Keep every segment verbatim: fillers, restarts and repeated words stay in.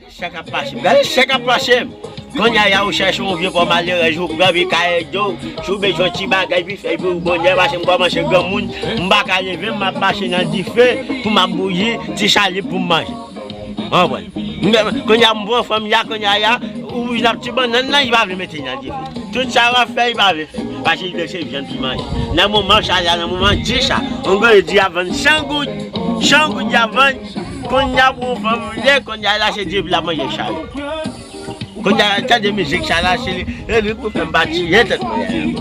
Chèk ap mache m. Gade chèk ap mache m. Kounye a, ou chèche yon vye pò malerèz, ou pran, pi ka ede w. Si w bezwen ti bagay, pi fè, pi w bonè, paske m kòmanse granmoun, m pa ka leve, m ap mache nan dife pou m ap bouyi ti chalib pou m manje. Ou konprann? M, kounye a, m pran fanm ya, kounye a, ya, ou vin ap ti bannann nan, li pa vle mete nan dife. Tout sa w ap fè, li pa vle fè. Paske li vle se vyann pou manje. Nan moman sa la, nan moman di sa, on gade di ap vann san goud, san goud y ap vann, kounye a pou yon fanm vle, kounye a la se dife l ap manje sa yo. Kounye a, tande mizik sa la, se li, e li pou fè m pa tiye tèt mwen.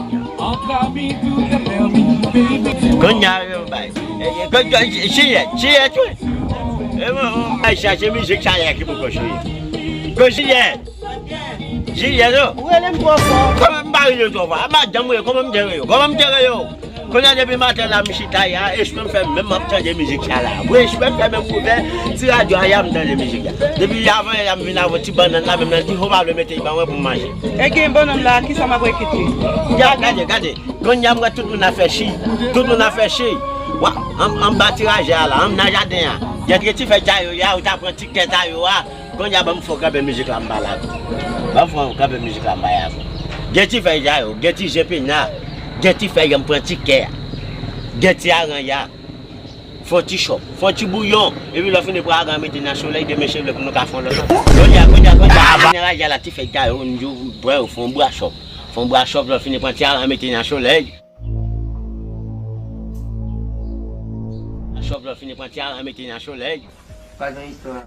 Kounye a, yo bay. E, e, ko-, ko-, Jiyèt, Jiyèt, wi. E bon, bon, bay chache mizik sa la ki poko chouye. Ko Jiyèt. Jiyèt, o. Ou rele m twò fò. Kòman m pa rele w twò fò? A madanm ou ye, kòman m te rele w? Kòman m te rele w? Kounye a depi maten la m chita ya, espre m fè menm m ap tande mizik sa la. Wi, espre m fè menm ouvè ti radyo a ya m tande mizik la. Depi avan yè a m vin avè ti bannann la, menm nan di fò pa vle mete l ban mwen pou m manje. E gen bannann la, kisa m ap rekite? Ya, gade, gade. Kounye a m wè tout moun ap fè chi. Tout moun ap fè chi. Wa, an, anba ti raje a la, an nan jaden an. Gen ti fèy sa yo ya, ou ta pran ti kè sa yo a. Kounye a ban m fò kanpe mizik la m pa la. Ban m fò kanpe mizik la m pa la. Gen ti fèy sa yo, gen ti je pina, gen ti fèy an pran ti kè a. Gen ti aran ya. Fò ti chòp, fò ti bouyon. Epi lè w fini pran aran mete nan solèy, demen se vle pou nou ka fè yon lòt ankò. Kounye a, kounye a, kounye a, kounye a, kounye a la ti fèy sa yo, m di w, bwè yo, fè yon bwa chòp. Fè yon bwa chòp, lè w fini pran ti aran mete nan solèy. Chòp, lè w fini pran ti aran mete nan solèy. Pa gen istwa.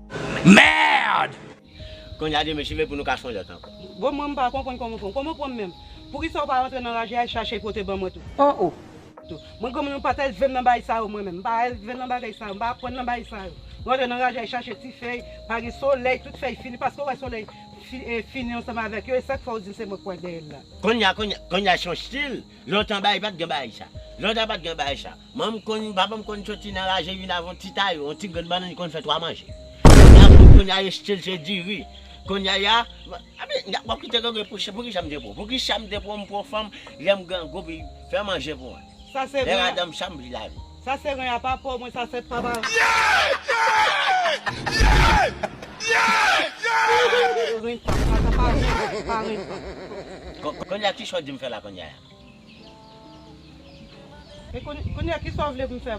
Merde! Kounye a demen se vle pou nou ka fè yon lòt ankò. Bon, mwen, m pa konprann kòman w pran. Kòman w pran menm? Poukisa w pa rantre nan raje a chache pote ban mwen tou? Oh, oh. Tou. Mwen, granmoun, m pa t elve m nan bagay sa yo, mwen menm. M pa elve m nan bagay sa yo. M pa aprann nan bagay sa yo. Mwen rantre nan raje a chache ti fèy, pa gen solèy, tout fèy fini, paske w wè solèy fi-, eh, fini ansanm avèk yo, e sa k fè w di m se mwen k pran dèyè l la. Kounye a, kounye a, kounye a se yon stil. Lontan bagay pa t gen bagay sa. Lontan pa t gen bagay sa. Mwen m konn, papa m konn soti nan raje vin avè yon ti tayo, yon ti grenn bannann, li konn fè twa manje. Kounye a, kounye a, estil se diri. Kounye a, ya, a, men, w ap kite granmoun pou, poukisa m te pran? Poukisa m te pran, m pran fanm, lè m grangou, pi fè manje pou mwen. Sa se lè ren a. Madanm sa m vle lavi. Sa se ren a papa w, mwen, sa se papa. Ren pa, sa, sa pa ren, pa ren pa. Kon-, kounye a, kisa w di m fè la kounye a? E koun-, kounye a, kisa w vle pou m fè?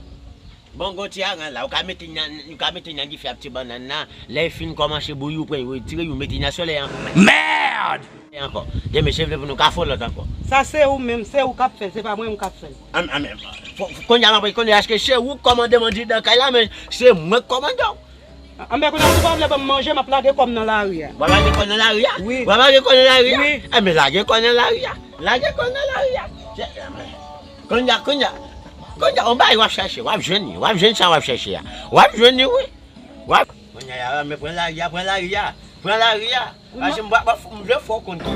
Bon, gon ti aran la, ou ka mete nan, ou ka mete nan dife ak ti bannann nan, lè l fin kòmanse bouyi, ou pran, ou retire, ou mete nan solèy ankò. Merde! Ankò. Demen se vle pou nou ka fè lòt ankò. Sa se ou menm, se ou k ap fè l, se pa mwen menm k ap fè l. An, an, men, fò, fò, kounye a, m ap konnen èske se ou k kòmande m anndan kay la, men se mwen k kòmande w. Anben, kounye a, si w pa vle ban m manje, m ap lage kò m nan lari a. W ap lage kò nan lari a? Wi. W ap lage kò nan lari a? Wi. Enben, lage kò nan lari a. Lage kò nan lari a. Kounye a, kounye a, kounye a, on bagay w ap chèche, w ap jwenn li, w ap jwenn sa w ap chèche a. W ap jwenn li, wi. W ap. Kounye a, men pran lari a, pran lari a, pran lari a. Paske m, m, m vle fè w konn tou.